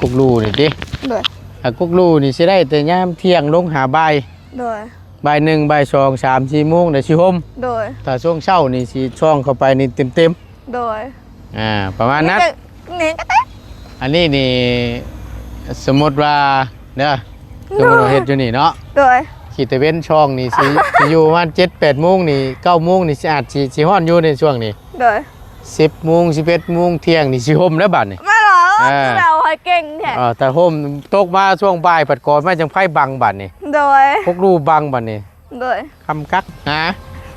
ກົກລູນີ້ຕິ? ໂດຍ. ອ່າ ກົກລູນີ້ຊິໄດ້ແຕ່ຍາມທ່ຽງລົງຫາບ່າຍ. ໂດຍ. ບ່າຍໜຶ່ງ ບ່າຍສອງ ສາມ ສີ່ໂມງໄດ້ຊິຫົ່ມ. ໂດຍ. ຖ້າຊ່ວງເຊົ້ານີ້ຊິຊ່ອງເຂົ້າໄປນີ້ເຕັມໆ. ໂດຍ. ອ່າ ປະມານນັ້ນ. ນີ້ກໍ ນີ້ກໍແຕກ. ອັນນີ້ນີ້ ສົມມຸດວ່າເດີ ສົມມຸດວ່າເຮັດຢູ່ນີ້ເນາະ. ໂດຍ. ຂີດຕາເວັນຊ່ອງນີ້ຊິ ຊິຢູ່ປະມານເຈັດແປດໂມງນີ້ ເກົ້າໂມງນີ້ຊິອາດຊິ ຊິຮ້ອນຢູ່ໃນຊ່ວງນີ້. ໂດຍ. ສິບໂມງ ສິບເອັດໂມງ ທ່ຽງນີ້ຊິຫົ່ມແລ້ວບາດນີ້. ແມ່ນບໍ່? ເອີ ຄືແບບຂ້ອຍເກັ່ງແທ້. ເອີ ຖ້າຫົ່ມຕົກມາຊ່ວງບ່າຍ ພັດກໍໄມ້ຈັງໄຟບັງບາດນີ້. ໂດຍ. ກົກລູບັງບາດນີ້. ໂດຍ. ຄຳກັກ ຫາ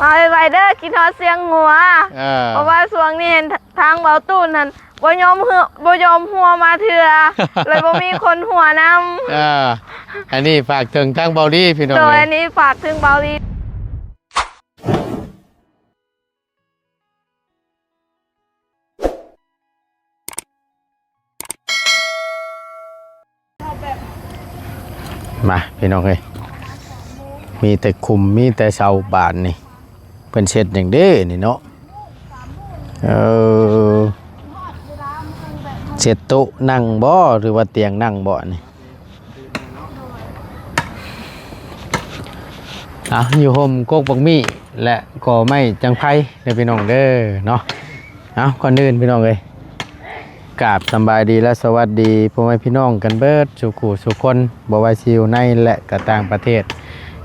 ມາໄວໆເດີ ຄິດຮອດຊຽງງົວ. ເອີ ເພາະວ່າຊ່ວງນີ້ທາງເບົາຕູນຫັ້ນບໍ່ຍອມເຮືອ ບໍ່ຍອມຮົ່ວມາເທື່ອ ເລີຍບໍ່ມີຄົນຮົ່ວນຳ. ເອີ ອັນນີ້ຝາກເຖິງທາງເບົາລີພີ່ນ້ອງ. ໂດຍ. ເອີ ອັນນີ້ຝາກເຖິງເບົາລີ. ມາພີ່ນ້ອງເອີຍ ມີແຕ່ຂຸມມີແຕ່ເສົາບາດນີ້ ເພິ່ນເຊັດຫຍັງເດ້ນີ້ເນາະ. ເອີ ເຊັດໂຕະນັ່ງບໍ່ ຫຼືວ່າຕຽງນັ່ງບໍ່ນີ້? ອ່ະ ຢູ່ຮົ່ມກົກບັກມີ້ ແລະ ກໍໄມ້ຈັງໄພເດີພີ່ນ້ອງເດີເນາະ. ເອົາ ກ່ອນອື່ນພີ່ນ້ອງເອີຍ ກາບສຳບາຍດີ ແລະ ສະຫວັດດີພໍ່ແມ່ພີ່ນ້ອງກັນເບິດສູ່ຄູ່ສູ່ຄົນ ບໍ່ວ່າຊິຢູ່ໃນ ແລະ ກໍຕ່າງປະເທດ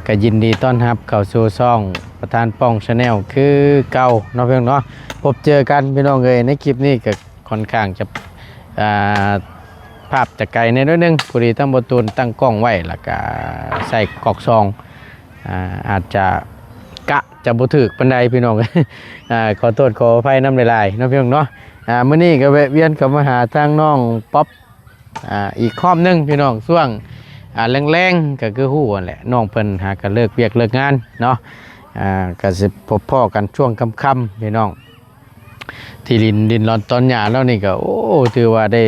ກໍຍິນດີຕ້ອນຮັບເຂົ້າສູ່ຊ່ອງປະທານປ່ອງ Channel ຄືເກົ່າເນາະພີ່ນ້ອງເນາະ. ພົບເຈີກັນພີ່ນ້ອງເອີຍ ໃນຄລິບນີ້ກໍ ຂ້ອນຂ້າງຈະ ອ່າ ພາບຈະໄກແດ່ໜ້ອຍໜຶ່ງ ພໍດີທັງບໍ່ຕູນຕັ້ງກ້ອງໄວ້ ແລ້ວກະໃສ່ກອກຊອງ ອ່າ ອາດຈະກະຈະບໍ່ຖືກປານໃດພີ່ນ້ອງ. ອ່າ ຂໍໂທດຂໍອະໄພນຳຫຼາຍໆເນາະພີ່ນ້ອງເນາະ. ອ່າ ມື້ນີ້ກໍແວະວຽນເຂົ້າມາຫາທາງນ້ອງປັອບ ອ່າ ອີກຮອບໜຶ່ງພີ່ນ້ອງ. ຊ່ວງ ອ່າ ແລງໆ ກໍຄືຮູ້ຫັ້ນແຫຼະ ນ້ອງເພິ່ນຫາກໍເລີກວຽກເລີກງານເນາະ. ອ່າ ກໍຊິພົບພໍ້ກັນຊ່ວງຄ່ຳໆ ພີ່ນ້ອງ. ທີ່ດິນ ດິນລອນຕອນຫຍ້າລາວນີ້ກໍ ໂອ້ ຖືວ່າໄດ້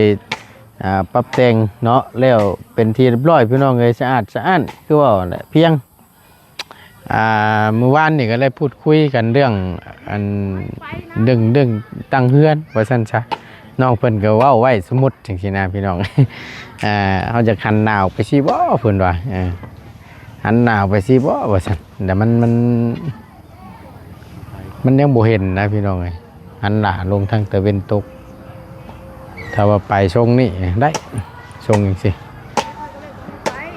ອ່າ ປັບແຕ່ງເນາະ ແລ້ວເປັນທີ່ຮຽບຮ້ອຍພີ່ນ້ອງເອີຍ ສະອາດສະອ້ານ ຄືເວົ້າຫັ້ນແຫຼະ ພຽງ ອ່າ ມື້ວານນີ້ກໍໄດ້ພູດຄຸຍກັນເລື່ອງ ອັນ ເລື່ອງ ເລື່ອງຕັ້ງເຮືອນວ່າຊັ້ນຊະ ນ້ອງເພິ່ນກໍເວົ້າໄວ້ສົມມຸດຈັ່ງຊີ້ນະພີ່ນ້ອງ. ອ່າ ເຮົາຈະຫັນໜ້າອອກໄປຊີ້ບໍ່ ເພິ່ນວ່າ ເອີ ຫັນໜ້າອອກໄປຊີ້ບໍ່ວ່າຊັ້ນ ແຕ່ມັນ ມັນ ມັນຍັງບໍ່ເຫັນນະພີ່ນ້ອງເອີຍ ຫັນໜ້າລົງທາງຕາເວັນຕົກ. ຖ້າວ່າໄປຊົງນີ້ໄດ້ ຊົງຈັ່ງຊີ້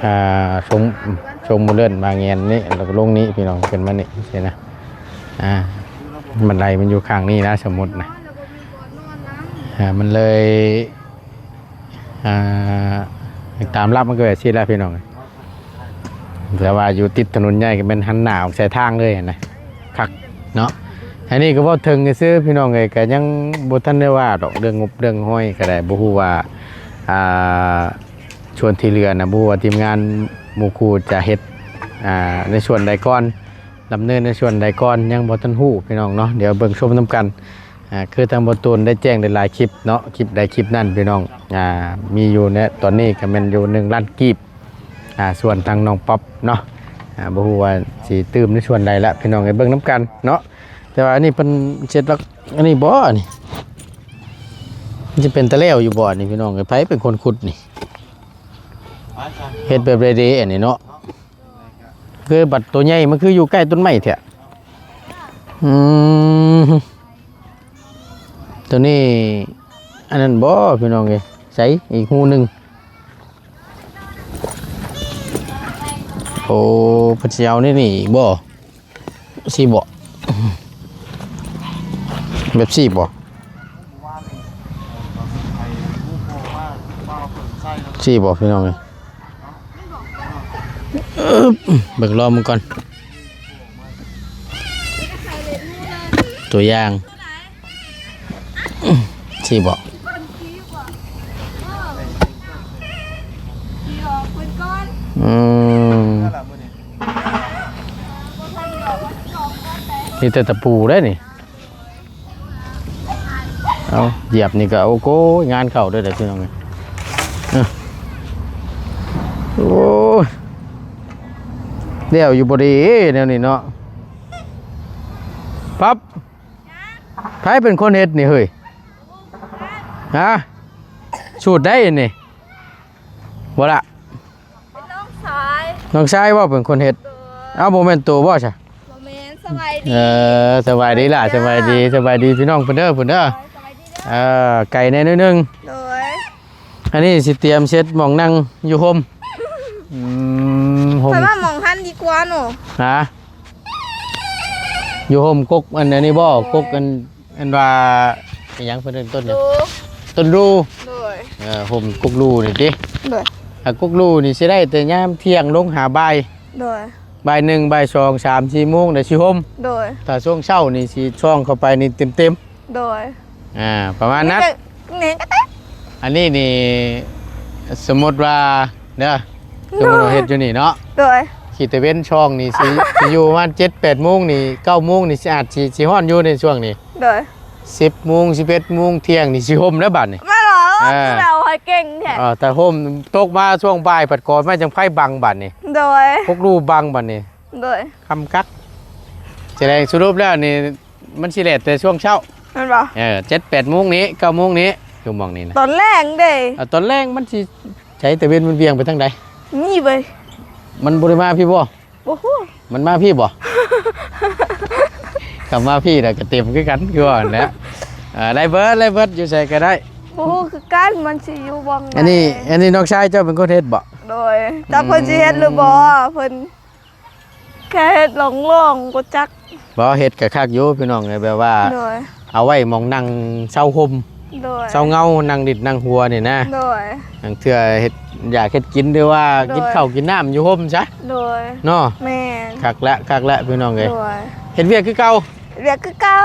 ອ່າ ຊົງ ຊົງບໍ່ເລີນມາແງນນີ້ ແລ້ວກໍລົງນີ້ພີ່ນ້ອງ ຂຶ້ນມານີ້ຊີ້ນະ. ອ່າ ບັນໄດມັນຢູ່ຂ້າງນີ້ນະ ສົມມຸດນະ ອ່າ ມັນເລີຍ ອ່າ ຕາມຫຼັກມັນກໍແບບຊີ້ແຫຼະພີ່ນ້ອງ. ແຕ່ວ່າຢູ່ຕິດຖະໜົນໃຫຍ່ກໍແມ່ນຫັນໜ້າອອກໃສ່ທາງເລີຍຫັ້ນນະ ຄັກເນາະ. ອັນນີ້ກໍເວົ້າເຖິງຊື່ໆ ພີ່ນ້ອງເອີຍ ກໍຍັງບໍ່ທັນໄດ້ວ່າດອກ ເລື່ອງງົບເລື່ອງຮອຍກໍໄດ້ ບໍ່ຮູ້ວ່າ ອ່າ ສ່ວນທີ່ເຫຼືອນະ ບໍ່ຮູ້ວ່າທີມງານໝູ່ຄູ່ຈະເຮັດ ອ່າ ໃນສ່ວນໃດກ່ອນ ດຳເນີນໃນສ່ວນໃດກ່ອນ ຍັງບໍ່ທັນຮູ້ພີ່ນ້ອງເນາະ. ດຽວເບິ່ງຊົມນຳກັນ. ອ່າ ຄືທາງບໍ່ຕູນໄດ້ແຈ້ງໄດ້ຫຼາຍຄລິບເນາະ ຄລິບໃດຄລິບນັ້ນພີ່ນ້ອງ ອ່າ ມີຢູ່ໃນຕອນນີ້ກໍແມ່ນຢູ່ໜຶ່ງລ້ານກີບ ອ່າ ສ່ວນທາງນ້ອງປັອບເນາະ ອ່າ ບໍ່ຮູ້ວ່າຊິຕື່ມໃນສ່ວນໃດລະ ພີ່ນ້ອງເອີຍ ເບິ່ງນຳກັນເນາະ. ແຕ່ວ່າອັນນີ້ເພິ່ນເຊັດລັອກ ອັນນີ້ບໍ່ ອັນນີ້ ມັນຊິເປັນຕາແລ້ວຢູ່ບໍ່ ອັນນີ້ ພີ່ນ້ອງເອີຍ? ໃຜເປັນຄົນຂຸດນີ້? ເຮັດແບບໃດເດ ອັນນີ້ເນາະ? ຄືບັດໂຕໃຫຍ່ມັນຄືຢູ່ໃກ້ຕົ້ນໄມ້ແທ້. ອືມ ໂຕນີ້ອັນນັ້ນບໍ່ ພີ່ນ້ອງເອີຍ? ໃສ ອີກຮູໜຶ່ງ. ໂອ້ ເພິ່ນຊິເອົາໃນນີ້ອີກບໍ່? ຊີ້ບໍ່? ແບບຊີ້ບໍ່? ຊີ້ບໍ່ ພີ່ນ້ອງເອີຍ? ເບິ່ງລອງມັນກ່ອນ ຕົວຢ່າງ ຊີ້ບໍ່? ອືມ ມີແຕ່ຕະປູເດ້ນີ້. ເອົາ ຢຽບນີ້ກໍ ໂອ້ໂກຍ ງານເຂົ້າເດີ້ ພີ່ນ້ອງເອີຍ. ເອີ ໂອ້ຍ ແລ້ວຢູ່ບໍ່ດີແນວນີ້ເນາະ. ປັອບ ໃຜເປັນຄົນເຮັດນີ້ເຮີ້ຍ? ຮະ ສູດໃດນີ້? ບໍ່ລະ? ເປັນນ້ອງຊາຍ. ນ້ອງຊາຍບໍ່ເປັນຄົນເຮັດ? ໂດຍ. ເອົ້າ ບໍ່ແມ່ນໂຕບໍ່ຊະ? ບໍ່ແມ່ນ. ສະບາຍດີ. ເອີ ສະບາຍດີຫຼ້າ. ສະບາຍດີ ສະບາຍດີພີ່ນ້ອງເພິ່ນເດີ ພຸ້ນເດີ. ໂດຍ ສະບາຍດີເດີ. ເອີ ໄກແດ່ໜ້ອຍໜຶ່ງ. ໂດຍ. ອັນນີ້ຊິຕຽມເຊັດໝ່ອງນັ່ງຢູ່ຮົ່ມ. ອືມ ຮົ່ມ. ຂ້ອຍວ່າໝ່ອງຫັ້ນດີກວ່າເນາະ. ຫາ? ຢູ່ຮົ່ມກົກອັນ ອັນນີ້ບໍ່? ໂດຍ. ກົກອັນ ອັນວ່າອີຫຍັງເພິ່ນເອີ້ນຕົ້ນຫຍັງ? ຕູ. ຕົ້ນຣູ. ໂດຍ. ເອີ ຮົ່ມກົກຣູນີ້ຕິ? ໂດຍ. ອ່າ ກົກຣູນີ້ຊິໄດ້ແຕ່ຍາມທ່ຽງລົງຫາບ່າຍ. ໂດຍ. ບ່າຍໜຶ່ງ ບ່າຍສອງ ສາມ ສີ່ໂມງໄດ້ຊິຮົ່ມ. ໂດຍ. ຖ້າຊ່ວງເຊົ້ານີ້ຊິສ່ອງເຂົ້າໄປນີ້ເຕັມໆ. ໂດຍ. ອ່າ ປະມານນັ້ນ. ນີ້ກໍ ນີ້ກໍແຕະ ອັນນີ້ນີ້ ສົມມຸດວ່າເດີ ສົມມຸດວ່າເຮັດຢູ່ນີ້ເນາະ. ໂດຍ. ຂີ້ຕາເວັນຊ່ອງນີ້ຊິ ຊິຢູ່ປະມານເຈັດແປດໂມງນີ້ ເກົ້າໂມງນີ້ຊິອາດຊິ ຊິຮ້ອນຢູ່ໃນຊ່ວງນີ້. ໂດຍ. ສິບໂມງ ສິບເອັດໂມງ ທ່ຽງນີ້ຊິຮົ່ມແລ້ວບາດນີ້. ແມ່ນບໍ່? ເອີ ຄືແບບວ່າເກັ່ງແທ້. ເອີ ແຕ່ຮົ່ມຕົກມາຊ່ວງບ່າຍ ພັດກໍໄມ້ຈັ່ງໄຟບັງບາດນີ້. ໂດຍ. ກົກຣູບັງບາດນີ້. ໂດຍ. ຄຳກັກ ສະແດງສະຫຼຸບແລ້ວນີ້ ມັນຊິແດດແຕ່ຊ່ວງເຊົ້າ ແມ່ນບໍ່? ເອີ ເຈັດແປດໂມງນີ້ ເກົ້າໂມງນີ້ ຢູ່ໝ່ອງນີ້ນະ. ຕອນແລງເດ້? ເອົາ ຕອນແລງມັນຊິໃສ ຕາເວັນມັນຫວ່ຽງໄປທາງໃດ? ນີ້ເວີຍ. ມັນບໍ່ໄດ້ມາພີ້ບໍ່? ບໍ່ຮູ້. ມັນມາພີ້ບໍ່? ຄັນມາພີ້ລະກະເຕັມຄືກັນ ຄືວ່າຫັ້ນແຫຼະ. ເອີ ໄດ້ເບິດ ໄດ້ເບິດ ຢູ່ໃສກະໄດ້. ບໍ່ຮູ້ຄືກັນ ມັນຊິຢູ່ບ່ອນໃດ. ອັນນີ້ ອັນນີ້ນ້ອງຊາຍເຈົ້າເປັນຄົນເຮັດບໍ່? ໂດຍ. ຈັກເພິ່ນຊິເຮັດຫຼືບໍ່ ເພິ່ນ ແຄ່ເຮັດລອງໆ ບໍ່ຈັກ. ບໍ່ ເຮັດກະຄັກຢູ່ພີ່ນ້ອງເອີຍ ແບບວ່າ ໂດຍ ເອົາໄວ້ໝ່ອງນັ່ງເຊົາຮົ່ມ ໂດຍ ເຊົາເງົາ ນັ່ງດິດນັ່ງຫົວນີ້ນະ. ໂດຍ. ລາງເທື່ອເຮັດຢາກເຮັດກິນ ຫຼືວ່າ ໂດຍ ກິນເຂົ້າກິນນ້ຳຢູ່ຮົ່ມຊະ. ໂດຍ. ເນາະ? ແມ່ນ. ຄັກແຫຼະ ຄັກແຫຼະພີ່ນ້ອງເອີຍ. ໂດຍ. ເຮັດວຽກຄືເກົ່າ? ວຽກຄືເກົ່າ.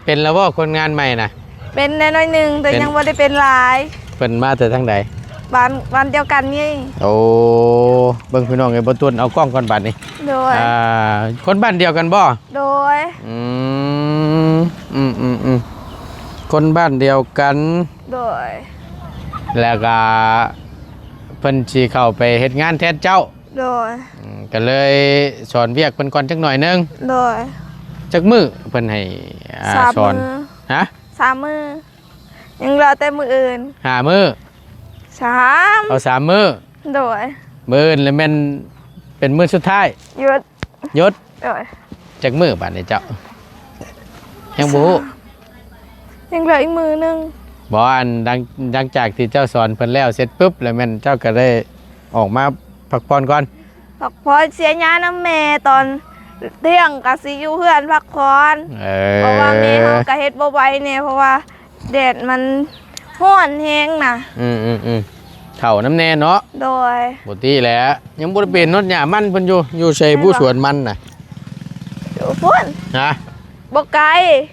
ເປັນແລ້ວບໍ່ຄົນງານໃໝ່ນະ? ເປັນແດ່ໜ້ອຍໜຶ່ງ ແຕ່ ເປັນ ຍັງບໍ່ໄດ້ເປັນຫຼາຍ. ເພິ່ນມາແຕ່ທາງໃດ? ບ້ານ ບ້ານດຽວກັນນີ້. ໂອ້ ເບິ່ງພີ່ນ້ອງເອີຍ ບໍ່ຕົວນເອົາກ້ອງກ່ອນບາດນີ້. ໂດຍ. ອ່າ ຄົນບ້ານດຽວກັນບໍ່? ໂດຍ. ອືມ ອືມ ອືມ ອືມ ຄົນບ້ານດຽວກັນ. ໂດຍ. ແລ້ວກະເພິ່ນຊິເຂົ້າໄປເຮັດງານແທນເຈົ້າ. ໂດຍ. ອືມ ກໍເລີຍສອນວຽກເພິ່ນກ່ອນຈັກໜ້ອຍໜຶ່ງ. ໂດຍ. ຈັກມື້ເພິ່ນໃຫ້ ອ່າ ສາມ ສອນ? ມື້. ຮະ? ສາມມື້ ຍັງລໍແຕ່ມື້ອື່ນ. ຫ້າມື້. ສາມ. ເອົາສາມມື້. ໂດຍ. ມື້ອື່ນລະແມ່ນເປັນມື້ສຸດທ້າຍ. ຢຸດ. ຢຸດ. ໂດຍ. ຈັກມື້ບາດນີ້ເຈົ້າ? ຍັງບໍ່ຮູ້. ສາມ. ຍັງເຫຼືອອີກມື້ໜຶ່ງ. ບໍ່ ອັນ ຫຼັງ ຫຼັງຈາກທີ່ເຈົ້າສອນເພິ່ນແລ້ວເສັດປຶບ ລະແມ່ນເຈົ້າກໍໄດ້ອອກມາພັກຜ່ອນກ່ອນ. ພັກຜ່ອນເສຍຫຍ້ານຳແມ່ຕອນທ່ຽງ ກະຊິຢູ່ເຮືອນພັກຜ່ອນ. ເອີ ເພາະວ່າແມ່ເຮົາກະເຮັດບໍ່ໄຫວແດ່ ເພາະວ່າແດດມັນຮ້ອນແຮງນະ. ອືມໆໆ ເຖົ້ານຳແນ່ເນາະ. ໂດຍ. ບໍ່ຕິແຫຼະ ຍັງບໍ່ໄດ້ເປັນຮອດຫຍ້າມັນເພິ່ນຢູ່. ຢູ່ໃສ ແມ່ນບໍ່? ຜູ້ສວນມັນນະ? ຢູ່ພຸ້ນ. ຮະ? ບໍ່ໄກ.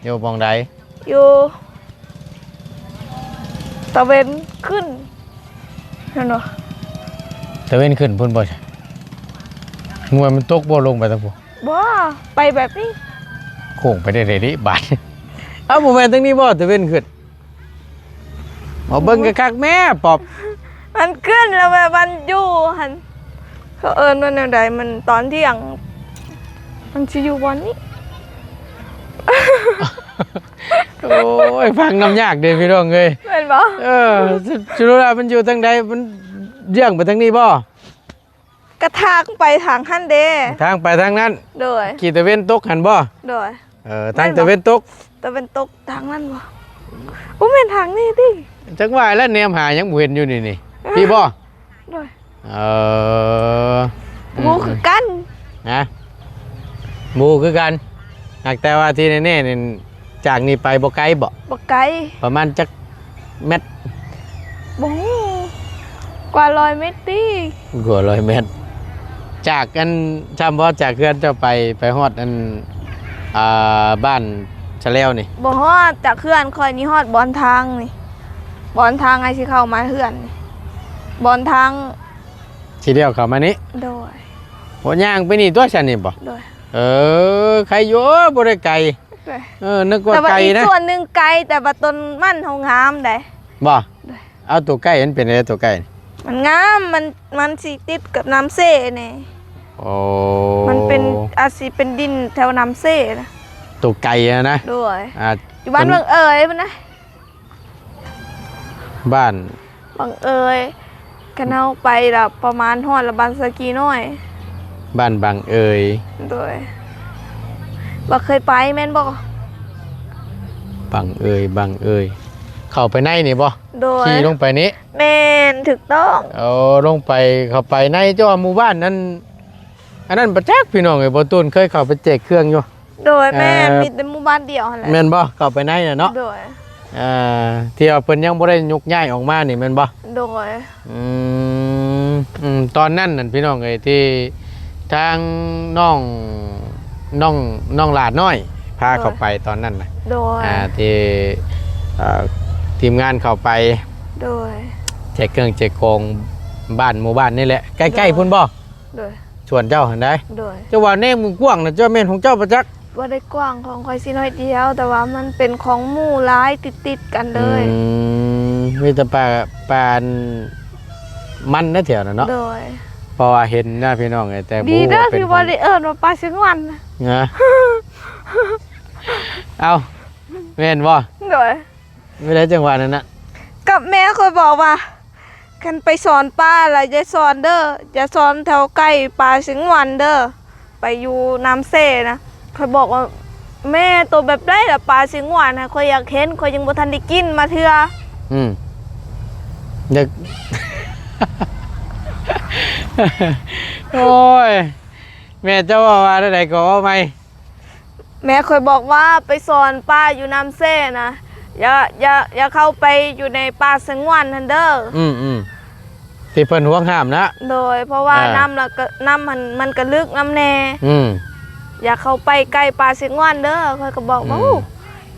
ຢູ່ໝ່ອງໃດ? ຢູ່ຕາເວັນຂຶ້ນຫັ້ນຫວາ? ຕາເວັນຂຶ້ນພຸ້ນບໍ່? ງວຍມັນຕົກບໍ່ ລົງໄປທາງພຸ້ນ? ບໍ່ ໄປແບບນີ້. ໂຄ້ງໄປໄດ້ເດບາດ. ເອົ້າ ບໍ່ແມ່ນທາງນີ້ບໍ່ ຕາເວັນຂຶ້ນ? ມາເບິ່ງຄັກໆແມ້ປອບ. ມັນຂຶ້ນແລ້ວແບບມັນຢູ່ຫັ້ນ ເຂົາເອີ້ນວ່າແນວໃດ ມັນຕອນທ່ຽງ ມັນຊິຢູ່ບ່ອນນີ້. ໂອ້ຍ ຟັງນຳຍາກເດ້ພີ່ນ້ອງເອີຍ. ແມ່ນບໍ່? ເອີ ສະ ສະຫຼຸບແລ້ວມັນຢູ່ທາງໃດ? ມັນເຢື້ອງໄປທາງນີ້ບໍ່? ກະທາງໄປທາງຫັ້ນເດ້. ທາງໄປທາງນັ້ນ. ໂດຍ. ທີ່ຕາເວັນຕົກຫັ້ນບໍ່? ໂດຍ. ເອີ ທາງຕາເວັນຕົກ. ຕາເວັນຕົກທາງນັ້ນບໍ່? ບໍ່ແມ່ນທາງນີ້ຕິ? ຈັກວ່າແລ້ວ ແນມຫາຍັງບໍ່ເຫັນຢູ່ນີ້ນີ້. ເອີ ພີ້ບໍ່? ໂດຍ. ເອີ ບໍ່ຮູ້ຄືກັນ. ຮະ? ບໍ່ຮູ້ຄືກັນ. ຫາກແຕ່ວ່າທີ່ແນ່ໆນີ້ ຈາກນີ້ໄປບໍ່ໄກບໍ່? ບໍ່ໄກ. ປະມານຈັກແມັດ? ບໍ່ຮູ້. ກວ່າຮ້ອຍແມັດຕິ? ກວ່າຮ້ອຍແມັດ. ຈາກອັນ ຈຳບໍ່ ຈາກເຮືອນເຈົ້າໄປ ໄປຮອດອັນ ອ່າ ບ້ານສະແລວນີ້? ບໍ່ຮອດ. ຈາກເຮືອນຂ້ອຍນີ້ຮອດບ່ອນທາງນີ້ ບ່ອນທາງໄອ້ຊິເຂົ້າມາເຮືອນນີ້ ບ່ອນທາງ ຊິລ້ຽວເຂົ້າມານີ້? ໂດຍ. ໂອ້ ຍ່າງໄປນີ້ຕົວະຊັ້ນນີ້ບໍ່? ໂດຍ. ເອີ ໄຄຢູ່ ບໍ່ໄດ້ໄກ. ໂດຍ. ເອີ ນຶກວ່າໄກນະ. ແຕ່ວ່າອີກສ່ວນໜຶ່ງໄກ ແຕ່ວ່າຕົ້ນມັນເຮົາງາມໃດ໋. ບໍ່? ໂດຍ. ເອົາ ຕົວໃກ້ມັນເປັນໃດ ຕົວໃກ້? ມັນງາມ ມັນ ມັນຊິຕິດກັບນ້ຳເຊແດ່. ໂອ້ ມັນເປັນ ອາດຊິເປັນດິນແຖວນ້ຳເຊນະ. ຕົວໃກ້ຫັ້ນນະ? ໂດຍ. ອ່າ ຢູ່ບ້ານວັງເອີຍພຸ້ນນະ. ບ້ານວັງເອີຍ ຄັນເຮົາໄປລະປະມານຮອດລະບ້ານສະກີນ້ອຍ. ບ້ານບັງເອີຍ. ໂດຍ. ບໍ່ເຄີຍໄປແມ່ນບໍ່? ບັງເອີຍ ບັງເອີຍ. ເຂົ້າໄປໃນນີ້ບໍ່? ໂດຍ. ຂີ່ລົງໄປນີ້? ແມ່ນ, ຖືກຕ້ອງ. ໂອ້ ລົງໄປ, ເຂົ້າໄປໃນ. ເຈົ້າວ່າໝູ່ບ້ານນັ້ນ ອັນນັ້ນປະຈັກພີ່ນ້ອງເອີຍ, ບໍ່ຕູນເຄີຍເຂົ້າໄປແຈກເຄື່ອງຢູ່. ໂດຍ. ແມ່ນ. ເອີ ມີແຕ່ໝູ່ບ້ານດຽວຫັ້ນແຫຼະ. ແມ່ນບໍ່? ເຂົ້າໄປໃນນະເນາະ. ໂດຍ. ອ່າ ທີ່ວ່າເພິ່ນຍັງບໍ່ໄດ້ຍົກຍ້າຍອອກມານີ້ແມ່ນບໍ່? ໂດຍ. ອືມ ອືມ ຕອນນັ້ນນັ້ນພີ່ນ້ອງເອີຍ ທີ່ທາງນ້ອງ ນ້ອງ ນ້ອງຫຼ້ານ້ອຍພາເຂົ້າໄປຕອນນັ້ນນະ. ໂດຍ. ອ່າ ທີ່ ເອີ ທີມງານເຂົ້າໄປ. ໂດຍ. ແຈກເຄື່ອງແຈກຂອງບ້ານໝູ່ບ້ານນີ້ແຫຼະ ໃກ້ໆ ໂດຍ ພຸ້ນບໍ່? ໂດຍ. ສວນເຈົ້າຫັ້ນໃດ໋. ໂດຍ. ເຈົ້າວ່າແນມກວ້າງນະ ເຈົ້າແມ່ນຂອງເຈົ້າປະຈັກ? ບໍ່ໄດ້ກວ້າງ, ຂອງຂ້ອຍຊິໜ້ອຍດຽວ, ແຕ່ວ່າມັນເປັນຂອງໝູ່ຫຼາຍຕິດໆກັນເລີຍ. ອືມ ມີແຕ່ປ່າ ປ່າມັນໃນແຖວນັ້ນເນາະ. ໂດຍ. ເພາະວ່າເຫັນນະພີ່ນ້ອງເອີຍ ແຕ່ບໍ່ຮູ້ວ່າເປັນ ດີເດີ ທີ່ບໍ່ໄດ້ເອີ້ນວ່າປ່າຊຽງວັນນະ. ເອົ້າ ແມ່ນບໍ່? ໂດຍ. ເວລາຈັງຫວະນັ້ນນະ ກັບແມ່ຂ້ອຍບອກວ່າ ຄັນໄປສອນປາລະຢ່າສອນເດີ ຢ່າສອນແຖວໃກ້ປ່າຊຽງວັນເດີ ໄປຢູ່ນ້ຳເຊນະ. ຂ້ອຍບອກວ່າ ແມ່ ໂຕແບບໃດລະປ່າຊຽງວັນນະ ຂ້ອຍຢາກເຫັນ ຂ້ອຍຍັງບໍ່ທັນໄດ້ກິນມາເທື່ອ. ອືມ ຢາກ ໂອ້ຍ ແມ່ເຈົ້າເວົ້າວ່າແນວໃດກໍເວົ້າໃໝ່. ແມ່ຂ້ອຍບອກວ່າໄປສອນປາຢູ່ນ້ຳເຊນະ ຢ່າ ຢ່າ ຢ່າເຂົ້າໄປຢູ່ໃນປ່າສະຫງວນຫັ້ນເດີ. ອືມໆ ທີ່ເພິ່ນຫວງຫ້າມນະ. ໂດຍ ເພາະວ່າ ອ່າ ນ້ຳລະກະ ນ້ຳຫັ້ນມັນກະລຶກນຳແດ່. ອືມ ຢ່າເຂົ້າໄປໃກ້ປ່າສະຫງວນເດີ. ຂ້ອຍກໍບອກວ່າ ອືມ ໂອ້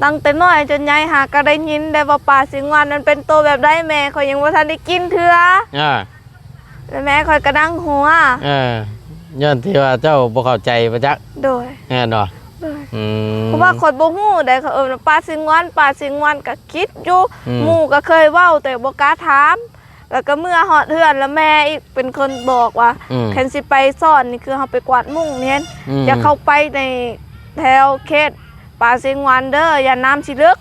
ຕັ້ງແຕ່ນ້ອຍຈົນໃຫຍ່ຫາກະໄດ້ຍິນໄດ້ວ່າປ່າສະຫງວນມັນເປັນໂຕແບບໃດແມ່ ຂ້ອຍຍັງບໍ່ທັນໄດ້ກິນເທື່ອ. ອ່າ ແລ້ວແມ່ຂ້ອຍກໍນັ່ງຫົວ. ເອີ ຍ້ອນທີ່ວ່າເຈົ້າບໍ່ເຂົ້າໃຈບໍ່ຈັກ. ໂດຍ. ແມ່ນບໍ່? ໂດຍ. ອືມ ເພາະວ່າຂ້ອຍບໍ່ຮູ້ໃດ ເຂົາເອີ້ນວ່າປ່າສະຫງວນ ປ່າສະຫງວນ ກໍຄິດຢູ່. ອືມ ໝູ່ກໍເຄີຍເວົ້າ ແຕ່ບໍ່ກ້າຖາມ. ແລ້ວກໍເມື່ອຮອດເຮືອນ ແລ້ວແມ່ອີກເປັນຄົນບອກວ່າ ອືມ ຄັນຊິໄປສອນນີ້ ຄືເຮົາໄປກວາດມຸ້ງນີ້ ອືມ ຢ່າເຂົ້າໄປໃນແຖວເຂດປ່າສະຫງວນເດີ ຢ້ານນ້ຳຊິເລິກ.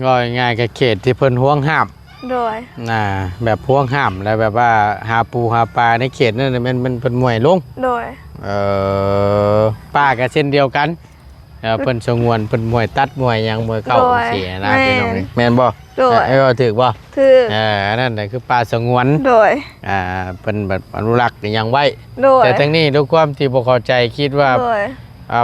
ເວົ້າງ່າຍໆ ກໍເຂດທີ່ເພິ່ນຫວງຫ້າມ. ໂດຍ. ນະ ແບບຫວງຫ້າມ ແລ້ວແບບວ່າຫາປູຫາປາໃນເຂດນັ້ນແມ່ນ ແມ່ນເພິ່ນບໍ່ໃຫ້ລົງ. ໂດຍ. ເອີ ປ່າກໍເຊັ່ນດຽວກັນ ເອີ ເພິ່ນສະຫງວນ ເພິ່ນບໍ່ໃຫ້ຕັດ ບໍ່ໃຫ້ຫຍັງ ບໍ່ໃຫ້ເຂົ້າ. ໂດຍ. ຈັ່ງຊີ້ນະ ແມ່ນ ພີ່ນ້ອງເອີຍ ແມ່ນບໍ່? ໂດຍ. ເອີ ຖືກບໍ່? ຖືກ. ເອີ ອັນນັ້ນນະຄືປ່າສະຫງວນ. ໂດຍ. ອ່າ ເພິ່ນແບບອະນຸລັກອີຫຍັງໄວ້. ໂດຍ. ແຕ່ທາງນີ້ດ້ວຍຄວາມທີ່ບໍ່ເຂົ້າໃຈ ຄິດວ່າ ໂດຍ ອ່າ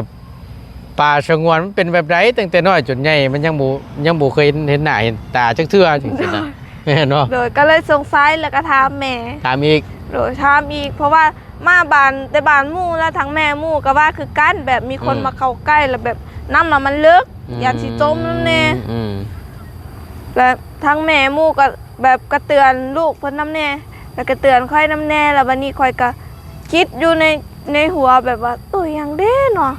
ປ່າສະຫງວນມັນເປັນແບບໃດ? ຕັ້ງແຕ່ນ້ອຍຈົນໃຫຍ່ ມັນຍັງບໍ່ ຍັງບໍ່ເຄີຍເຫັນ ເຫັນໜ້າເຫັນຕາຈັກເທື່ອ ຈັ່ງຊີ້ນະ. ໂດຍ. ແມ່ນບໍ່? ໂດຍ ກໍເລີຍສົງໄສ ແລ້ວກໍຖາມແມ່. ຖາມອີກ. ໂດຍ ຖາມອີກ ເພາະວ່າມາບ້ານ ແຕ່ບ້ານໝູ່ ແລ້ວທາງແມ່ໝູ່ກໍວ່າຄືກັນ ແບບມີຄົນ ອືມ ມາເຂົ້າໃກ້ ແລ້ວແບບນ້ຳລະມັນເລິກ. ອືມ ຢ້ານຊິຈົມນຳແດ່. ອືມ ແລ້ວທາງແມ່ໝູ່ກໍ ແບບກະເຕືອນລູກເພິ່ນນຳແດ່ ແລ້ວກະເຕືອນຂ້ອຍນຳແດ່. ແລ້ວບາດນີ້ຂ້ອຍກະຄິດຢູ່ໃນ ໃນຫົວແບບວ່າ ໂຕຫຍັງເດ້ເນາະ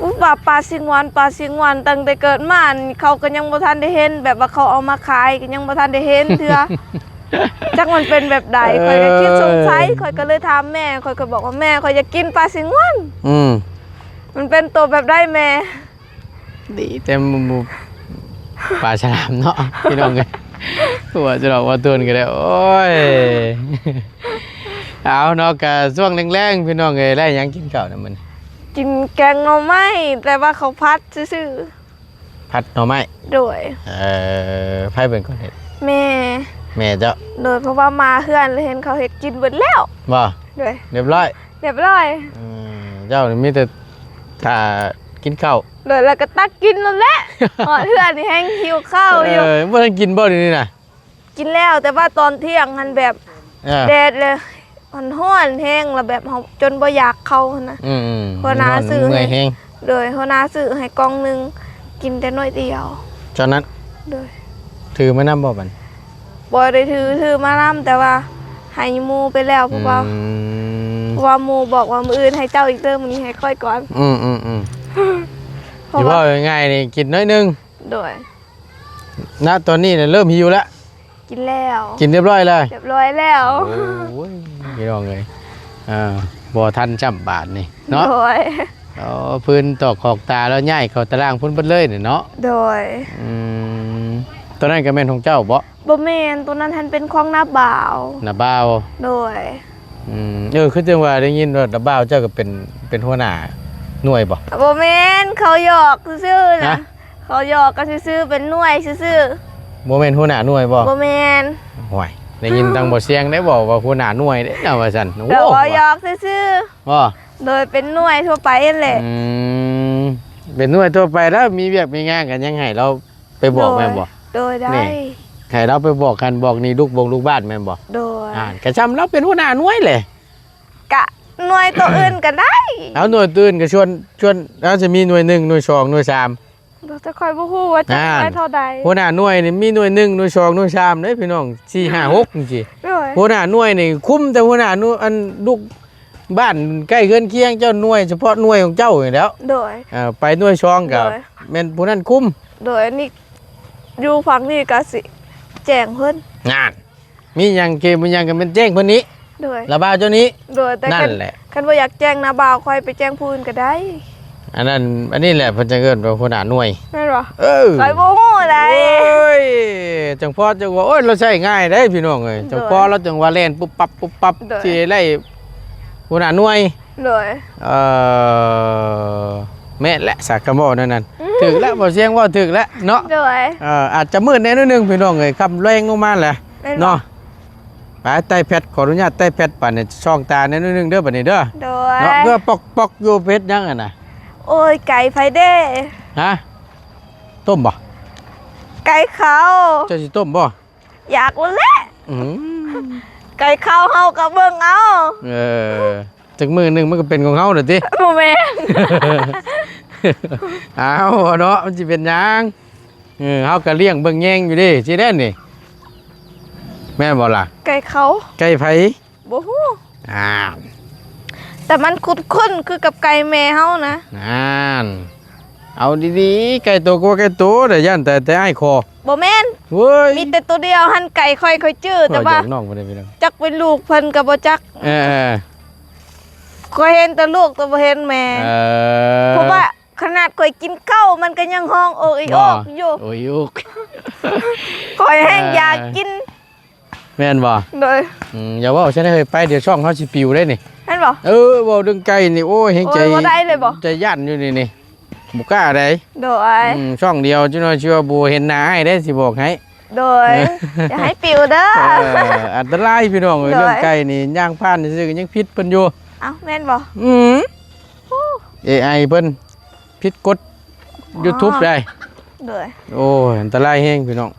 ອຸບ ວ່າປາຊິງວອນ ປາຊິງວອນ ຕັ້ງແຕ່ເກີດມານີ້ ເຂົາກໍຍັງບໍ່ທັນໄດ້ເຫັນ ແບບວ່າເຂົາເອົາມາຂາຍກໍຍັງບໍ່ທັນໄດ້ເຫັນເທື່ອ ຈັກມັນເປັນແບບໃດ. ເອີ ຂ້ອຍກໍຄິດສົງໄສ ຂ້ອຍກໍເລີຍຖາມແມ່ ຂ້ອຍກໍບອກວ່າ ແມ່ ຂ້ອຍຢາກກິນປາຊິງວອນ. ອືມ ມັນເປັນໂຕແບບໃດແມ່? ດີແຕ່ໝູ່ ປາສະຫຼາມເນາະ ພີ່ນ້ອງເອີຍ. ຫົວຈະຫຼອກວ່າຕົນກໍໄດ້ ໂອ້ຍ. ເອົາເນາະ ກະຊ່ວງແລງໆ ພີ່ນ້ອງເອີຍ ໄດ້ຫຍັງກິນເຂົ້ານຳມື້ນີ້? ກິນແກງໜໍ່ໄມ້ ແຕ່ວ່າເຂົາຜັດຊື່ໆ. ຜັດໜໍ່ໄມ້? ໂດຍ. ເອີ ໃຜເປັນຄົນເຮັດ? ແມ່. ແມ່ເຈົ້າ? ໂດຍ ເພາະວ່າມາເຮືອນແລ້ວເຫັນເຂົາເຮັດກິນເບິດແລ້ວ. ບໍ່? ໂດຍ. ຮຽບຮ້ອຍ? ຮຽບຮ້ອຍ. ອືມ ເຈົ້ານີ້ມີແຕ່ຖ້າກິນເຂົ້າ. ໂດຍ ແລ້ວກໍຕັກກິນໂລດແຫຼະ. ຮອດເຮືອນນີ້ແຮ່ງຫິວເຂົ້າຢູ່. ເອີ ບໍ່ທັນກິນບໍ່ດຽວນີ້ນະ? ກິນແລ້ວ ແຕ່ວ່າຕອນທ່ຽງຫັ້ນແບບ ເອີ ແດດແລ້ວຮ້ອນແຮງ ແລ້ວແບບເຮົາຈົນບໍ່ຢາກເຂົ້າຫັ້ນນະ. ອືມໆ ຫົວໜ້າຊື້ໃຫ້ ເມື່ອຍແຮງ. ໂດຍ ຫົວໜ້າຊື້ໃຫ້ກ່ອງໜຶ່ງ ກິນແຕ່ໜ້ອຍດຽວ. ຕອນນັ້ນ? ໂດຍ. ຖືມານຳບໍ່ບັດ? ບໍ່ໄດ້ຖື ຖືມານຳ ແຕ່ວ່າໃຫ້ໝູ່ໄປແລ້ວ ເພາະວ່າ ອືມ ເພາະວ່າໝູ່ບອກວ່າ ມື້ອື່ນໃຫ້ເຈົ້າອີກເດີ ມື້ນີ້ໃຫ້ຂ້ອຍກ່ອນ. ອືມໆໆ ເພາະວ່າ ເວົ້າງ່າຍໆນີ້ ກິນໜ້ອຍໜຶ່ງ. ໂດຍ. ນະ ຕອນນີ້ນະເລີ່ມຫິວແລ້ວ. ກິນແລ້ວ. ກິນຮຽບຮ້ອຍແລ້ວ? ຮຽບຮ້ອຍແລ້ວ. ໂອ້ຍ ພີ່ນ້ອງເອີຍ ເອີ ບໍ່ທັນຊ້ຳບາດນີ້ເນາະ. ໂດຍ. ອໍ ພື້ນຕອກຂອກຕາແລ້ວ ຍ້າຍເຂົ້າຕາລ່າງພຸ້ນເບິດເລີຍນີ້ເນາະ. ໂດຍ. ອືມ ໂຕນັ້ນກໍແມ່ນຂອງເຈົ້າບໍ? ບໍ່ແມ່ນ ໂຕນັ້ນຫັ້ນເປັນຂອງນ້າບ່າວ. ນ້າບ່າວ? ໂດຍ. ອືມ ເອີ ຄືຈັ່ງວ່າໄດ້ຍິນວ່ານ້າບ່າວເຈົ້າກໍເປັນ ເປັນຫົວໜ້າໜ່ວຍບໍ? ບໍ່ແມ່ນ ເຂົາຫຍອກຊື່ໆນະ. ຮະ? ເຂົາຫຍອກກັນຊື່ໆ ເປັນໜ່ວຍຊື່ໆ. ບໍ່ແມ່ນຫົວໜ້າໜ່ວຍບໍ? ບໍ່ແມ່ນ. ໂອ້ຍ ໄດ້ຍິນທາງບໍ່ສຽງໄດ້ເວົ້າວ່າຫົວໜ້າໜ່ວຍເດ້ນະວ່າຊັ້ນ. ໂອ້ ເຂົາຫຍອກຊື່ໆ. ບໍ່? ໂດຍ ເປັນໜ່ວຍທົ່ວໄປຫັ້ນແຫຼະ. ອືມ ເປັນໜ່ວຍທົ່ວໄປ ແລ້ວມີວຽກມີງານກໍຍັງໃຫ້ລາວໄປບອກແມ່ນບໍ່? ໂດຍ ໄດ້. ນີ້ ໃຫ້ລາວໄປບອກຫັ້ນບອກນີ້ ລູກບົງລູກບ້ານແມ່ນບໍ່? ໂດຍ. ອ່າ ກະຊ່ຳລາວເປັນຫົວໜ້າໜ່ວຍແຫຼະ. ກະໜ່ວຍໂຕອື່ນກໍໄດ້. ເອົາໜ່ວຍໂຕອື່ນກໍຊວນ ຊວນ ລາວຈະມີໜ່ວຍໜຶ່ງ ໜ່ວຍສອງ ໜ່ວຍສາມ. ແຕ່ຂ້ອຍບໍ່ຮູ້ວ່າຈັກໜ່ວຍເທົ່າໃດ. ຫົວໜ້າໜ່ວຍນີ້ມີໜ່ວຍໜຶ່ງ ໜ່ວຍສອງ ໜ່ວຍສາມເດ້ພີ່ນ້ອງ ສີ່ ຫ້າ ຫົກ ຈັ່ງຊີ້. ໂດຍ. ຫົວໜ້າໜ່ວຍນີ້ຄຸມແຕ່ຫົວໜ້າໜ່ວຍ ອັນ ລູກບ້ານໃກ້ເຮືອນຄຽງເຈົ້າ ໜ່ວຍສະເພາະໜ່ວຍຂອງເຈົ້ານີ້ແຫຼ້ວ. ໂດຍ. ເອີ ໄປໜ່ວຍສອງກໍ ໂດຍ ແມ່ນຜູ້ນັ້ນຄຸມ. ໂດຍ. ອັນນີ້ຢູ່ຝັ່ງນີ້ກໍຊິແຈ້ງເພິ່ນ. ນັ້ນ. ມີຫຍັງເກມ ມີຫຍັງກໍແມ່ນແຈ້ງເພິ່ນນີ້. ໂດຍ. ລະບ່າວເຈົ້ານີ້. ໂດຍ. ແຕ່ ນັ້ນແຫຼະ ຄັນ ຄັນບໍ່ຢາກແຈ້ງນະບ່າວຂ້ອຍ ໄປແຈ້ງຜູ້ອື່ນກໍໄດ້. ອັນນັ້ນ ອັນນີ້ແຫຼະເພິ່ນຈັ່ງເອີ້ນວ່າຫົວໜ້າໜ່ວຍ. ແມ່ນບໍ່? ເອີ ຂ້ອຍບໍ່ຮູ້ໃດ. ໂອ້ຍ ຈັ່ງພໍຈັ່ງວ່າ ໂອ້ຍ ລາວໃຊ້ງ່າຍເດ້ພີ່ນ້ອງເອີຍ. ໂດຍ. ຈັ່ງພໍລາວຈັ່ງວ່າແລ່ນປຸບປັບປຸບປັບ. ໂດຍ. ຊິໄດ້ຫົວໜ້າໜ່ວຍ. ໂດຍ. ເອີ ແມ່ນແຫຼະ ສາກະໝໍນັ້ນ ອືມ ຖືກແລ້ວ ບໍ່ສຽງເວົ້າຖືກແລ້ວເນາະ. ໂດຍ. ເອີ ອາດຈະມືດແດ່ໜ້ອຍໜຶ່ງພີ່ນ້ອງເອີຍ ຄ່ຳແລງລົງມາແຫຼະ ແມ່ນບໍ່ ເນາະ. ໄປ ໄຕ້ແພັດ ຂໍອະນຸຍາດໄຕ້ແພັດ ບາດນີ້ສ່ອງຕາແດ່ໜ້ອຍໜຶ່ງເດີ ບາດນີ້ເດີ. ໂດຍ. ເນາະ ຄືປອກໆຢູ່ ເຮັດຫຍັງຫັ້ນນະ? ໂອ້ຍ ໄກ່ໃຜເດ້? ຮະ? ຕົ້ມບໍ່? ໄກ່ເຂົາ. ເຈົ້າຊິຕົ້ມບໍ່? ຢາກໂລດແຫຼະ. ອືມ ໄກ່ເຂົາ ເຮົາກໍເບິ່ງເອົາ. ເອີ ຈັກມື້ໜຶ່ງມັນກໍເປັນຂອງເຮົາແຫຼະຕິ. ບໍ່ແມ່ນ. ເອົາເນາະ ມັນຊິເປັນຫຍັງ? ເອີ ເຮົາກໍລ້ຽງເບິ່ງແຍງຢູ່ເດ້ ຊິແມ່ນນີ້ ແມ່ນບໍ່ລະ? ໄກ່ເຂົາ. ໄກ່ໃຜ? ບໍ່ຮູ້. ອ້າວ ແຕ່ມັນຄຸ້ນໆຄືກັບໄກ່ແມ່ເຮົານະ. ນັ້ນ ເອົາດີໆ ໄກ່ໂຕກໍວ່າໄກ່ໂຕ ແຕ່ຢ້ານແຕ່ ແຕ່ອ້າຍຄໍ. ບໍ່ແມ່ນ ເວີຍ ມີແຕ່ໂຕດຽວຫັ້ນ ໄກ່ຂ້ອຍ ຂ້ອຍຈື່ ແຕ່ວ່າ ເວົ້າຫຍອກນ້ອງເພິ່ນເດ້ພີ່ນ້ອງ ຈັກເປັນລູກເພິ່ນກໍບໍ່ຈັກ. ເອີ ເອີ ຂ້ອຍເຫັນແຕ່ລູກ ແຕ່ບໍ່ເຫັນແມ່. ເອີ ເພາະວ່າຂະໜາດຂ້ອຍກິນເຂົ້າ ມັນກໍຍັງຮ້ອງໂອກອີໂອກຢູ່. ໂອກອີໂອກ ຂ້ອຍແຮ່ງຢາກກິນ. ແມ່ນບໍ່? ໂດຍ. ອືມ ຢ່າເວົ້າຊັ້ນເຮີ້ຍ ໄປ ດຽວຊ່ອງເຮົາຊິປິວເດ້ນີ້. ແມ່ນບໍ່? ເອີ ເວົ້າເລື່ອງໄກ່ນີ້ ໂອ້ຍ ແຮງໃຈ ໂອ້ຍ ບໍ່ໄດ້ເລີຍບໍ່? ໃຈຢ້ານຢູ່ນີ້ນີ້ ບໍ່ກ້າໃດ. ໂດຍ. ອືມ ຊ່ອງດຽວ ຈັກໜ່ອຍຊິວ່າບໍ່ເຫັນໜ້າອ້າຍເດ້ ຊິບອກໃຫ້. ໂດຍ. ຢ່າໃຫ້ປິວເດີ. ເອີ ອັນຕະລາຍພີ່ນ້ອງເອີຍ. ໂດຍ. ເລື່ອງໄກ່ນີ້ ຍ່າງຜ່ານຊື່ໆ ກໍຍັງຜິດເພິ່ນຢູ່. ເອົ້າ ແມ່ນບໍ່? ອືມ ເອໄອ ເພິ່ນ ຜິດກົດ ອໍ YouTube ໄດ໋. ໂດຍ. ໂອ້ຍ ອັນຕະລາຍແຮງພີ່ນ້ອງ.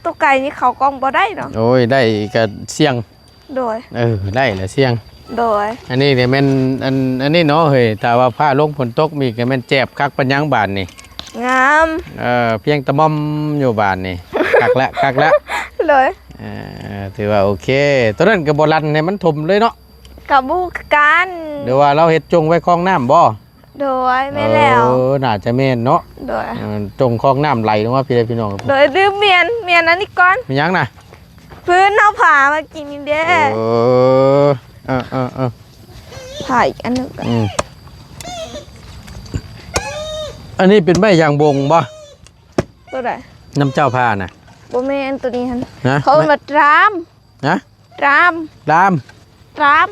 ໂຕໄກ່ນີ້ເຂົ້າກ້ອງບໍ່ໄດ້ເນາະ. ໂອ້ຍ ໄດ້ກໍສ່ຽງ. ໂດຍ. ເອີ ໄດ້ລະສ່ຽງ. ໂດຍ. ອັນນີ້ນີ້ແມ່ນ ອັນ ອັນນີ້ເນາະເຮີ້ຍ ຖ້າວ່າຟ້າລົງຝົນຕົກອີກກໍແມ່ນແຈບຄັກປານຫຍັງບາດນີ້. ງາມ. ເອີ ພຽງຕະໝ່ອມຢູ່ບາດນີ້. ຄັກລະ ຄັກລະ. ໂດຍ. ເອີ ຖືວ່າໂອເຄ. ໂຕນັ້ນກໍບໍ່ລັ່ນໃຫ້ມັນຖົມເລີຍເນາະ. ກໍບໍ່ຄືກັນ. ຫຼືວ່າລາວເຮັດຈົ່ງໄວ້ຄອງນ້ຳບໍ່? ໂດຍ ແມ່ນແລ້ວ. ເອີ ໜ້າຈະແມ່ນເນາະ. ໂດຍ. ເອີ ຈົ່ງຄອງນ້ຳໄຫຼລົງມາພີ້ເດ້ພີ່ນ້ອງ. ໂດຍ. ລືມມ້ຽນ ມ້ຽນອັນນີ້ກ່ອນ. ມີຫຍັງນະ? ພື້ນເຮົາຜ່າມາກິນນີ້ເດ້. ເອີ ເອີ ເອີ ເອີ ຜ່າອີກອັນໜຶ່ງກ່ອນ. ອືມ ອັນນີ້ເປັນໄມ້ຢາງບົງບໍ່? ໂຕໃດ? ນຳເຈົ້າຜ່ານະ. ບໍ່ແມ່ນ ໂຕນີ້ຫັ້ນ. ຮະ? ເຂົາເອີ້ນວ່າຕາມ. ຮະ? ຕາມ ຕາມ ຕາມ.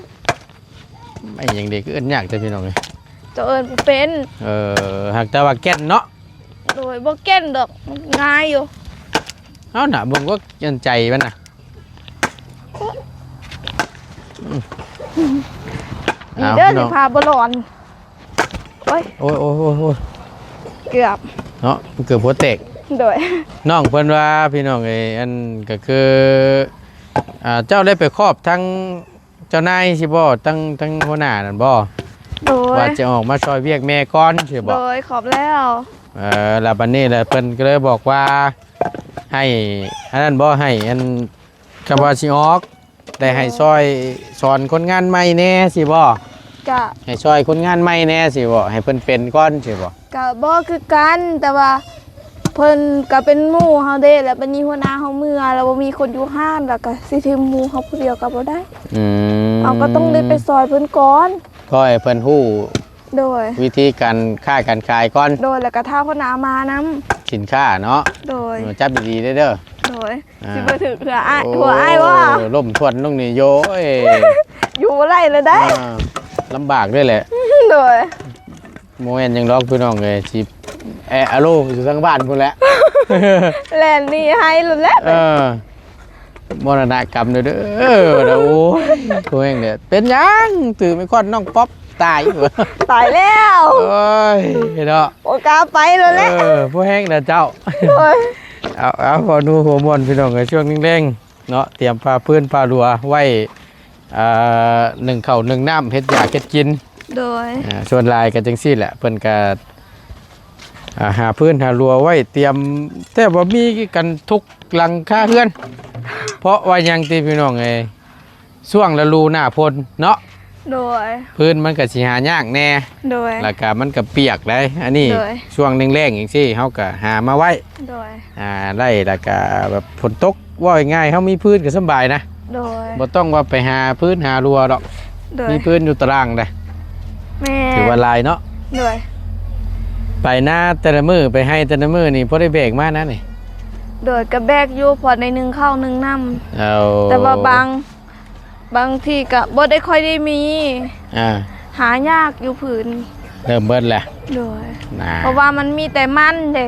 ໄມ້ຫຍັງເດ ຄືເອີ້ນຍາກແທ້ພີ່ນ້ອງເອີຍ. ເຈົ້າເອີ້ນບໍ່ເປັນ. ເອີ ຫາກແຕ່ວ່າແກ່ນເນາະ. ໂດຍ. ບໍ່ແກ່ນດອກ ມັນງ່າຍຢູ່. ເອົານະ ເບິ່ງກໍອັນໃຈມັນນະ. ອືມ ນີ້ເດີ ເອົາ ນີ້ ພີ່ນ້ອງ ພາບໍ່ຫຼອນ. ໂອ້ຍ ໂອ້ຍ ໂອ້ຍ ໂອ້ຍ ເກືອບເນາະ ເກືອບຫົວແຕກ. ໂດຍ. ນ້ອງເພິ່ນວ່າ ພີ່ນ້ອງເອີຍ ອັນ ກໍຄື ອ່າ ເຈົ້າໄດ້ໄປຄອບທາງເຈົ້ານາຍຊິບໍ່ ທາງ ທາງຫົວໜ້ານັ້ນບໍ່? ໂດຍ. ວ່າຈະອອກມາຊ່ອຍວຽກແມ່ກ່ອນຊິບໍ່? ໂດຍ ຄອບແລ້ວ. ເອີ ແລ້ວບັດນີ້ແຫຼະ ເພິ່ນກໍເລີຍບອກວ່າ ໃຫ້ອັນນັ້ນບໍ່ ໃຫ້ອັນ ຄຳວ່າຊິອອກ ແຕ່ໃຫ້ຊ່ອຍສອນຄົນງານໃໝ່ແດ່ຊິບໍ່? ກະ ໃຫ້ຊ່ອຍຄົນງານໃໝ່ແດ່ຊິບໍ່? ໃຫ້ເພິ່ນເປັນກ່ອນຊິບໍ່? ກະບໍ່ຄືກັນ ແຕ່ວ່າເພິ່ນກະເປັນໝູ່ເຮົາເດ້ ແລ້ວບັດນີ້ຫົວໜ້າເຮົາເມືອ ແລ້ວບໍ່ມີຄົນຢູ່ຮ້ານ ແລ້ວກະຊິຖິ້ມໝູ່ເຮົາຜູ້ດຽວກະບໍ່ໄດ້. ອືມ ເຮົາກະຕ້ອງໄດ້ໄປຊ່ອຍເພິ່ນກ່ອນ ຂໍໃຫ້ເພິ່ນຮູ້ ໂດຍ ວິທີການຄ້າການຂາຍກ່ອນ. ໂດຍ ແລ້ວກະຖ້າຫົວໜ້າມານຳ. ສິນຄ້າເນາະ. ໂດຍ ເອີ ຈັບດີໆເດີ ໂດຍ ອ່າ ຊິບໍ່ຖືກຫົວອ້າຍ ໂອ້ ຫົວອ້າຍບໍ່? ລົ້ມທວນລົງນີ້ໂຍຍ ຢູ່ບໍ່ໄດ້ແລ້ວໄດ໋ ອ່າ ລຳບາກເດ້ແຫຼະ. ໂດຍ ບໍ່ແມ່ນຫຍັງດອກພີ່ນ້ອງເອີຍ ຊິແອະອາໂລຢູ່ທາງບ້ານພຸ້ນແຫຼະ ແລ່ນໜີໄຮໂລດແຫຼະ. ເອີ ມໍລະນະກຳເດີ ເດີ ໂອ້ຍ ໂຫແຮງເດີ ເປັນຫຍັງ? ຖືໄມ້ຄ້ອນນ້ອງປັອບຕາຍ ຕາຍແລ້ວ ໂອ້ຍເນາະ ບໍ່ກ້າໄປແລ້ວແຫຼະ. ເອີ ໂຫແຮງເດີເຈົ້າ ໂດຍ ເອົາ ເອົາ ພໍນູຫົວມ່ວນພີ່ນ້ອງເອີຍ ຊ່ວງແລງໆ ເນາະ ຕຽມຜ້າພື້ນຜ້າລົວໄວ້ ອ່າ ໜຶ້ງເຂົ້າໜຶ້ງນ້ຳ ເຮັດຢາກເຮັດກິນ. ໂດຍ ອ່າ ສ່ວນຫຼາຍກໍຈັ່ງຊີ້ແຫຼະ ເພິ່ນກໍ ອ່າ ຫາພື້ນຫາລົວໄວ້ຕຽມ ແຕ່ວ່າມີກັນທຸກຫຼັງຄາເຮືອນ ເພາະວ່າຫຍັງຕິພີ່ນ້ອງເອີຍ ຊ່ວງລະດູໜ້າຝົນເນາະ. ໂດຍ ພື້ນມັນກໍຊິຫາຍາກແດ່ ໂດຍ ແລ້ວກໍມັນກໍປຽກໄດ໋ ອັນນີ້ ໂດຍ ຊ່ວງແລ້ງໆຈັ່ງຊີ້ ເຮົາກໍຫາມາໄວ້ ໂດຍ ອ່າ ໄດ້ ແລ້ວກໍແບບຝົນຕົກ ເວົ້າງ່າຍໆ ເຮົາມີພື້ນກໍສຳບາຍນະ ໂດຍ ບໍ່ຕ້ອງວ່າໄປຫາພື້ນຫາລົວດອກ ໂດຍ ມີພື້ນຢູ່ຕາລ່າງໄດ໋ ແມ່ນ ຖືວ່າຫຼາຍເນາະ. ໂດຍ ໄປນາແຕ່ລະມື້ ໄປໄຮ່ແຕ່ລະມື້ນີ້ ພໍໄດ້ແບກມານະນີ້? ໂດຍ ກໍແບກຢູ່ ພໍໄດ້ໜຶ້ງເຂົ້າໜຶ້ງນ້ຳ ເອົາ ແຕ່ວ່າບາງ ບາງທີກໍບໍ່ໄດ້ຄ່ອຍໄດ້ມີ ອ່າ ຫາຍາກຢູ່ພື້ນ ເລີ່ມເບິດແລ້ວ. ໂດຍ ນາ ເພາະວ່າມັນມີແຕ່ມັນເດ້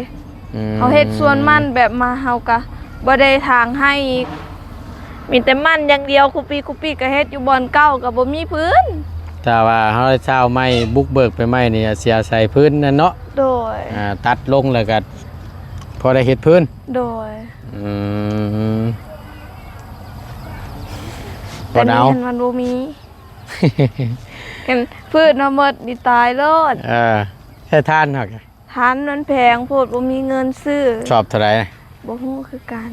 ອືມ ເຮົາເຮັດສວນມັນແບບມາ ເຮົາກໍບໍ່ໄດ້ຖາງໄຮ່ອີກ ມີແຕ່ມັນຢ່າງດຽວ ຄຸປີ ຄຸປີກໍເຮັດຢູ່ບ່ອນເກົ່າ ກໍບໍ່ມີພື້ນ. ຖ້າວ່າເຮົາເຊົ້າໃໝ່ ບຸກເບີກໄປໃໝ່ນີ້ ຊິອາໄສພື້ນນັ້ນເນາະ. ໂດຍ ອ່າ ຕັດລົງແລ້ວກໍພໍໄດ້ເຮັດພື້ນ. ໂດຍ ອືມ ແຕ່ນີ້ ບໍ່ເອົາ ມັນບໍ່ມີ ເຫັນພືດມາໝົດນີ້ຕາຍໂລດ. ເອີ ແທ້ທານຫັ້ນ ທານມັນແພງໂພດ ບໍ່ມີເງິນຊື້. ຊອບເທົ່າໃດ? ບໍ່ຮູ້ຄືກັນ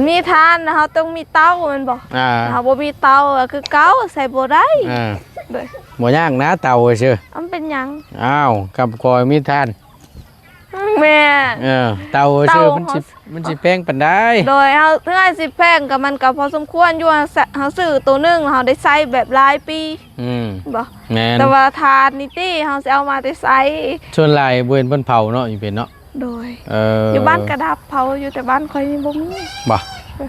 ມີທານ ເຮົາຕ້ອງມີເຕົາແມ່ນບໍ່? ອ່າ ເຮົາບໍ່ມີເຕົາກໍຄືເກົ່າ ໃຊ້ບໍ່ໄດ້. ອ່າ ໂດຍ ບໍ່ຍາກນະ ເຕົາຊື່. ມັນເປັນຫຍັງ? ອ້າວ ກັບຂ້ອຍມີທານ ແມ່ນ ເອີ ເຕົາຊື່ ເຕົາ ມັນຊິ ເຮົາ ມັນຊິແພງປານໃດ? ໂດຍ ເຮົາ ເຖິງອາດຊິແພງກໍມັນກໍພໍສົມຄວນຢູ່ ເຮົາ ເຮົາຊື້ໂຕໜຶ່ງ ເຮົາໄດ້ໃຊ້ແບບຫຼາຍປີ. ອືມ ບໍ່ ແມ່ນ ແຕ່ວ່າຖ່ານນີ້ຕິ ເຮົາຊິເອົາມາແຕ່ໃສ? ສ່ວນຫຼາຍບໍ່ເຫັນເພິ່ນເຜົາເນາະ ຢູ່ເປັນເນາະ. ໂດຍ ເອີ ຢູ່ບ້ານກະດັບເຜົາຢູ່ ແຕ່ບ້ານຂ້ອຍນີ້ບໍ່ມີ. ບໍ່ ເອີ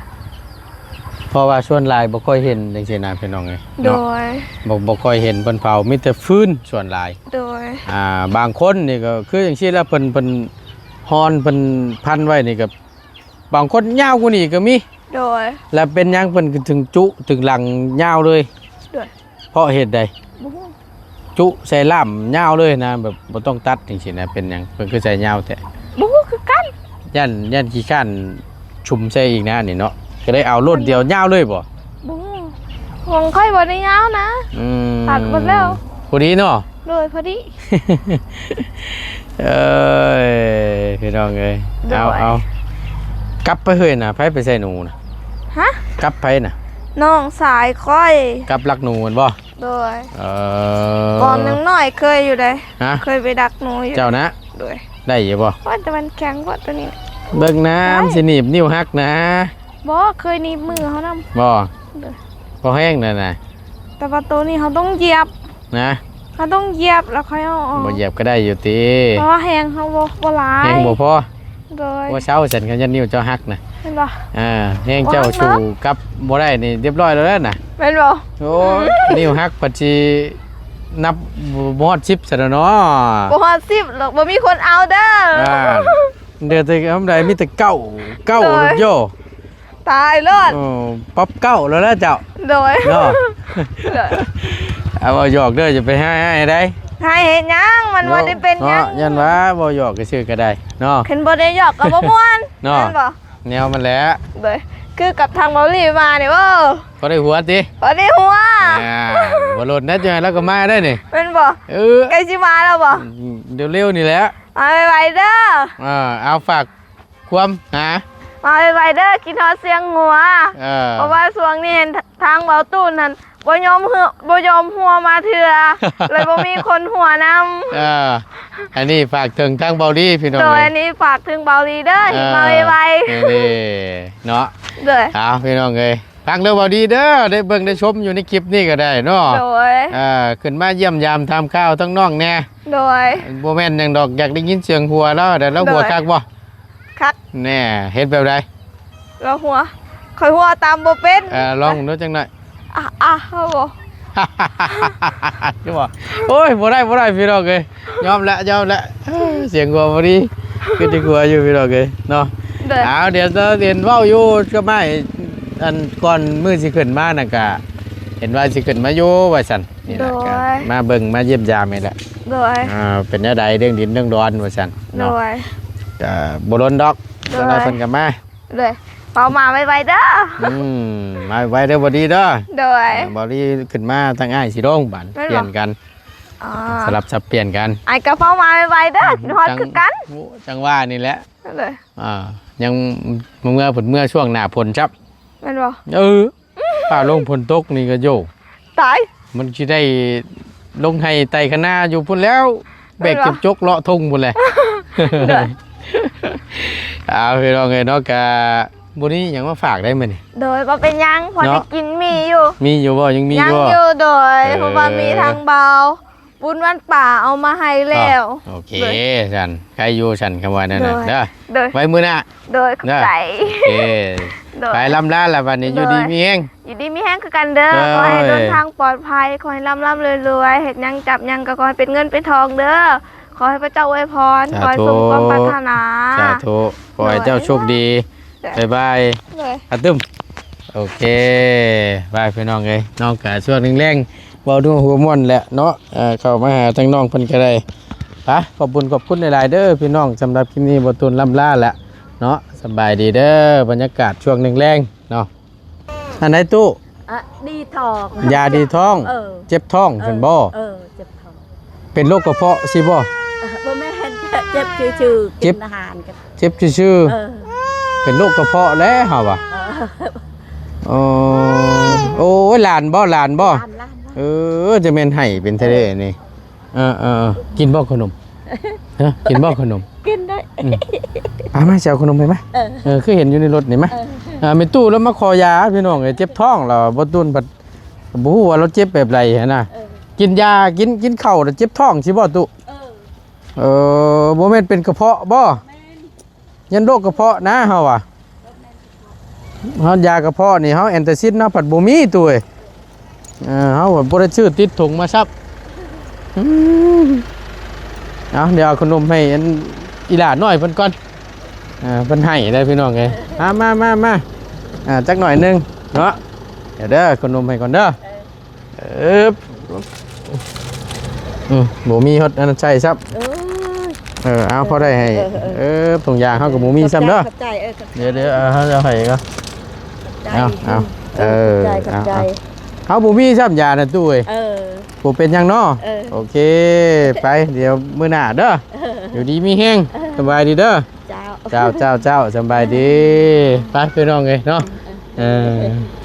ເພາະວ່າສ່ວນຫຼາຍບໍ່ຄ່ອຍເຫັນຈັ່ງຊີ້ນະ ພີ່ນ້ອງເອີຍ ໂດຍ ເນາະ ບໍ່ ບໍ່ຄ່ອຍເຫັນເພິ່ນເຜົາ ມີແຕ່ຟືນສ່ວນຫຼາຍ. ໂດຍ ອ່າ ບາງຄົນນີ້ກໍຄືຈັ່ງຊີ້ລະ ເພິ່ນ ເພິ່ນຮ່ອນ ເພິ່ນພັນໄວ້ນີ້ກໍ ບາງຄົນຍາວກວ່ານີ້ກໍມີ. ໂດຍ ແລ້ວເປັນຫຍັງເພິ່ນກໍເຖິງຈຸເຖິງຫຼັງຍາວເລີຍ? ໂດຍ ເພາະເຫດໃດ? ບໍ່ຮູ້ ຈຸໃສ່ລ່າມຍາວເລີຍນະ ແບບບໍ່ຕ້ອງຕັດຈັ່ງຊີ້ນະ ເປັນຫຍັງເພິ່ນຄືໃສ່ຍາວແທ້? ບໍ່ຮູ້ຄືກັນ ຢ້ານ ຢ້ານຂີ້ຄ້ານຊຸມໃສ່ອີກນະນີ້ເນາະ ກໍເລີຍເອົາໂລດດຽວຍາວເລີຍບໍ່? ບໍ່ຮູ້ ຂອງຂ້ອຍບໍ່ໄດ້ຍາວນະ ອືມ ຕັດໝົດແລ້ວ ພໍດີເນາະ. ໂດຍ ພໍດີ ເອີຍ ພີ່ນ້ອງເອີຍ ໂດຍ ເອົາ ເອົາ ກັບໄປເຮີ້ຍນະ ໃຜໄປໃສ່ໜູນະ? ຮະ? ກັບໃຜນະ? ນ້ອງຊາຍຂ້ອຍ ກັບລັກໜູແມ່ນບໍ່? ໂດຍ ເອີ ຕອນຍັງນ້ອຍເຄີຍຢູ່ເດ້ ຮະ? ເຄີຍໄປດັກໜູຢູ່ ເຈົ້ານະ? ໂດຍ ໄດ້ຢູ່ບໍ່? ໂອ້ຍ ແຕ່ມັນແຂງໂພດໂຕນີ້ ເບິ່ງນະ ໄດ້ ມັນຊິໜີບນິ້ວຫັກນະ. ບໍ່ ເຄີຍໜີບມືເຮົານຳ ບໍ່? ໂດຍ ພໍແຮງນັ້ນນະ ແຕ່ວ່າໂຕນີ້ເຮົາຕ້ອງຢຽບນະ ເຮົາຕ້ອງຢຽບແລ້ວຄ່ອຍເອົາອອກ. ບໍ່ຢຽບກໍໄດ້ຢູ່ຕິ ເພາະວ່າແຮງເຮົາບໍ່ ບໍ່ຫຼາຍ ແຮງບໍ່ພໍ. ໂດຍ ບໍ່ເຊົາຊັ້ນ ຄັນຢ້ານນິ້ວເຈົ້າຫັກນະ ແມ່ນບໍ່? ອ່າ ແຮງເຈົ້າ ບໍ່ຫັກເນາະ ສູ້ກັບບໍ່ໄດ້ນີ້ ຮຽບຮ້ອຍແລ້ວນະ ແມ່ນບໍ່? ໂອ້ຍ ອືມ ນິ້ວຫັກ ພັດຊິນັບບໍ່ຮອດສິບຊັ້ນເນາະ ບໍ່ຮອດສິບດອກ ບໍ່ມີຄົນເອົາເດີ. ອ່າ ເດີແຕ່ທຳໃດ ມີແຕ່ເກົ້າ ເກົ້າ ໂດຍ ໂຢ ຕາຍໂລດ ເອີ ປັບເກົ້າແລ້ວລະເຈົ້າ ໂດຍ ເນາະ ໂດຍ ເອົາ ເວົ້າຫຍອກເດີ ຢ່າໄປຮ້າຍໃຫ້ໃດ. ຮ້າຍເຮັດຫຍັງ ມັນບໍ່ໄດ້ເປັນຫຍັງ ເນາະ ຢ້ານວ່າເວົ້າຫຍອກຊື່ໆກໍໄດ້ເນາະ ຄັນບໍ່ໄດ້ຫຍອກກໍບໍ່ມ່ວນ ເນາະ ແມ່ນບໍ່? ແນວມັນແຫຼະ ໂດຍ ຄືກັບທາງເບົາຫຼີມານີ້ ໂອ້ ພໍໄດ້ຫົວຕິ ພໍໄດ້ຫົວ ອ່າ ບໍ່ດົນນະ ຈັ່ງໃດລາວກໍມາໄດ້ນີ້ ແມ່ນບໍ່? ເອີ ໃກ້ຊິມາແລ້ວບໍ່? ເອີ ເລັວໆນີ້ແຫຼະ ມາໄວໆເດີ ອ່າ ເອົາ ຝາກ ຄວາມຫາ ມາໄວໆເດີ ຄິດຮອດຊຽງຫົວ ເອີ ເພາະວ່າຊ່ວງນີ້ເຫັນທາງເບົາຕູນຫັ້ນ ບໍ່ຍອມເຮືອ ບໍ່ຍອມຫົວມາເທື່ອ ເລີຍບໍ່ມີຄົນຫົວນຳ ເອີ ອັນນີ້ຝາກເຖິງທາງເບົາລີພີ່ນ້ອງ ໂດຍ ເອີຍ ອັນນີ້ຝາກເຖິງເບົາລີເດີ ເອີ ມາໄວໆ ນີ້ເນາະ ໂດຍ ເອົາ ພີ່ນ້ອງເອີຍ ຟັງເດີເບົາລີເດີ ໄດ້ເບິ່ງໄດ້ຊົມຢູ່ໃນຄລິບນີ້ກໍໄດ້ເນາະ ໂດຍ ເອີ ຂຶ້ນມາຢ້ຽມຢາມຖາມຂ່າວທາງນ້ອງແດ່ ໂດຍ ບໍ່ແມ່ນຫຍັງດອກ ຢາກໄດ້ຍິນສຽງຫົວລາວ ແຕ່ລາວຫົວ ໂດຍ ຄັກບໍ່? ຄັກ ແນ່ ເຮັດແບບໃດ? ລະຫົວ ຂ້ອຍຫົວຕາມບໍ່ເປັນ. ເອີ ລອງເບິ່ງດູຈັກໜ້ອຍ. ອາ ອາ ເຮົາບໍ່ ຄືບໍ່? ໂອ້ຍ ບໍ່ໄດ້ ບໍ່ໄດ້ ພີ່ນ້ອງເອີຍ ຍອມແລ້ວ ຍອມແລ້ວ. ເອີ ສຽງຫົວບໍ່ດີ ຄືຊິຫົວຢູ່ ພີ່ນ້ອງເອີຍເນາະ. ໂດຍ ເອົາ ດຽວເຫັນເວົ້າຢູ່ກັບອ້າຍ ອັນ ກ່ອນມື້ຊິຂຶ້ນມານັ້ນກະ ເຫັນວ່າຊິຂຶ້ນມາຢູ່ວ່າຊັ້ນ. ນີ້ແຫຼະ ໂດຍ ກະມາເບິ່ງມາຢ້ຽມຢາມນີ້ແຫຼະ. ໂດຍ ອ່າ ເປັນແນວໃດເລື່ອງດິນເລື່ອງດອນວ່າຊັ້ນເນາະ. ໂດຍ ກະບໍ່ດົນດອກ ໂດຍ ຈັກໜ້ອຍເພິ່ນກະມາ. ໂດຍ ເຝົ້າມາໄວໆເດີ. ອືມ ມາໄວເດີ ບໍ່ດີເດີ. ໂດຍ ເອີ ບໍ່ດີຂຶ້ນມາ ທາງອ້າຍຊິລົງບາດ ແມ່ນບໍ່? ປ່ຽນກັນ. ອໍ ສະຫຼັບສັບປ່ຽນກັນ. ອ້າຍກະເຝົ້າມາໄວໆເດີ ອືມ ຄິດຮອດຄືກັນ. ໂອ້ ຈັ່ງວ່ານີ້ແຫຼະ. ໂດຍ ອ່າ ຍັງ ເມື່ອເພິ່ນເມື່ອຊ່ວງໜ້າຝົນຊ້ຳ ແມ່ນບໍ່? ເອີ ຟ້າລົງຝົນຕົກນີ້ກະໂຢ ຕາຍ ມັນຊິໄດ້ລົງໄຮ່ໄຖຄະນາຢູ່ພຸ້ນແລ້ວ ແບກ ເອີ ເກັບຈົກເລາະທົ່ງພຸ້ນແຫຼະ. ໂດຍ ເອົາ ພີ່ນ້ອງເອີຍເນາະ ກະບໍ່ມີຫຍັງມາຝາກໄດ໋ມື້ນີ້. ໂດຍ ບໍ່ເປັນຫຍັງ ພໍໄດ້ ເນາະ ກິນ ມີຢູ່. ມີຢູ່ບໍ່? ຍັງມີຢູ່ບໍ່? ຍັງຢູ່ ໂດຍ ເອີ ເພາະວ່າມີທາງເບົາ ບຸນວັນປ່າເອົາມາໃຫ້ແລ້ວ. ອໍ ໂອເຄ ໂດຍ ຊັ້ນ ໃຄຢູ່ຊັ້ນ ຄຳວ່ານັ້ນນະ ໂດຍ ເດີ ໂດຍ ໄວ້ມື້ໜ້າ ໂດຍ ຂອບໃຈ ໂອເຄ ໂດຍ ໄປ ລ່ຳລາລະບາດນີ້ ໂດຍ ຢູ່ດີມີແຮງ ຢູ່ດີມີແຮງຄືກັນເດີ ໂດຍ ຂໍໃຫ້ເດີນທາງປອດໄພ ຂໍໃຫ້ລ່ຳໆລວຍໆ ເຮັດຫຍັງຈັບຫຍັງກະຂໍໃຫ້ເປັນເງິນເປັນທອງເດີ ຂໍໃຫ້ພະເຈົ້າອວຍພອນ ສາທຸ ຂໍໃຫ້ສົມຄວາມປາດຖະໜາ ສາທຸ ຂໍໃຫ້ເຈົ້າໂຊກດີ ໂດຍ ບາຍບາຍ ໂດຍ ອາຕຶມ ໂອເຄ ບາຍ ພີ່ນ້ອງເອີຍເນາະ ກະຊ່ວງແລງໆ ເວົ້າດ້ວຍຫົວມ່ວນແຫຼະເນາະ ເຂົ້າມາຫາທາງນ້ອງເພິ່ນກະໄດ້. ໄປ ຂອບບຸນຂອບຄຸນຫຼາຍໆເດີພີ່ນ້ອງ ສຳລັບຄລິບນີ້ ບໍ່ຕູນລ່ຳລາແຫຼະເນາະ ສະບາຍດີເດີ ບັນຍາກາດຊ່ວງແລງໆເນາະ. ອັນໃດຕູ້? ອະ ດີທ້ອງ ຢາດີທ້ອງ ເອີ ເຈັບທ້ອງ ເອີ ຊັ້ນບໍ່? ເອີ ເຈັບທ້ອງ ເປັນໂລກກະເພາະຊີ້ບໍ່? ເອີ ບໍ່ແມ່ນ ເຈັບຊື່ໆ ເຈັບ ກິນອາຫານ ເຈັບຊື່ໆ ເອີ ເປັນໂລກກະເພາະແຫຼະເຮົາວ່າ ເອີ ໂອ້ຍ ຫຼານບໍ່? ຫຼານບໍ່? ຫຼານ ຫຼານ ເອີ ຈະແມ່ນໄຫ້ເປັນແທ້ເດ້ນີ້. ເອີໆ ກິນບໍ່ຂະໜົມ? ຮະ ກິນບໍ່ຂະໜົມ? ກິນໄດ້ ອືມ ອາ ມາ ຊິເອົາຂະໜົມໃຫ້ມາ ເອີ ເອີ ຄືເຫັນຢູ່ໃນລົດນີ້ມາ ເອີ ອາ ແມ່ຕູ້ລາວມາຂໍຢາ ພີ່ນ້ອງເອີຍ ເຈັບທ້ອງ ລາວບໍ່ຕູນພັດ ບໍ່ຮູ້ວ່າລາວເຈັບແບບໃດຫັ້ນນະ ເອີ ກິນຢາ ກິນ ກິນເຂົ້າແລ້ວເຈັບທ້ອງຊີ້ບໍ່ຕູ້? ເອີ ເອີ ບໍ່ແມ່ນເປັນກະເພາະບໍ່? ແມ່ນ ຢ້ານໂລກກະເພາະນະເຮົາວ່າ ເຮົາຢາກະເພາະນີ້ ເຮົາແອນຕາຊິນເຮົາພັດບໍ່ມີຕູ້ເອີຍ ເອີ ເຮົາພັດບໍ່ໄດ້ຊື້ຕິດຖົງມາຊ້ຳ ອືມ ເອົາ ດຽວເອົາຂະໜົມໃຫ້ອັນ ອີຫຼ້ານ້ອຍເພິ່ນກ່ອນ ເອີ ເພິ່ນໃຫ້ໄດ໋ພີ່ນ້ອງເອີຍ ມາ ມາ ມາ ມາ ອາ ຈັກໜ້ອຍໜຶ່ງເນາະ ດຽວເດີ ຂະໜົມໃຫ້ກ່ອນເດີ. ເອີບ ອືມ ບໍ່ມີຮອດອັນນັ້ນໃຊ້ຊ້ຳ ເອີຍ ເອີ ເອົາ ພໍໄດ້ໃຫ້ ເອີ ເອີ ເອີ ຖົງຢາງເຮົາກະບໍ່ມີຊ້ຳເດີ ຂອບໃຈ ຂອບໃຈ ເອີ ຂອບໃຈ ດຽວໆ ເອົາ ເຮົາຈະໃຫ້ກໍ ຂອບໃຈ ເອົາ ເອົາ ເອີ ຂອບໃຈ ເອົາ ເຮົາບໍ່ມີຊ້ຳຢານະຕູ້ເອີຍ ເອີ ບໍ່ເປັນຫຍັງເນາະ ເອີ ໂອເຄ ໄປ ດຽວມື້ໜ້າເດີ ເອີ ຢູ່ດີມີແຮງ ເອີ ສະບາຍດີເດີ ເຈົ້າ ເຈົ້າ ເຈົ້າ ເຈົ້າ ສະບາຍດີ ໄປ ພີ່ນ້ອງເອີຍເນາະ ເອີ ເອີ.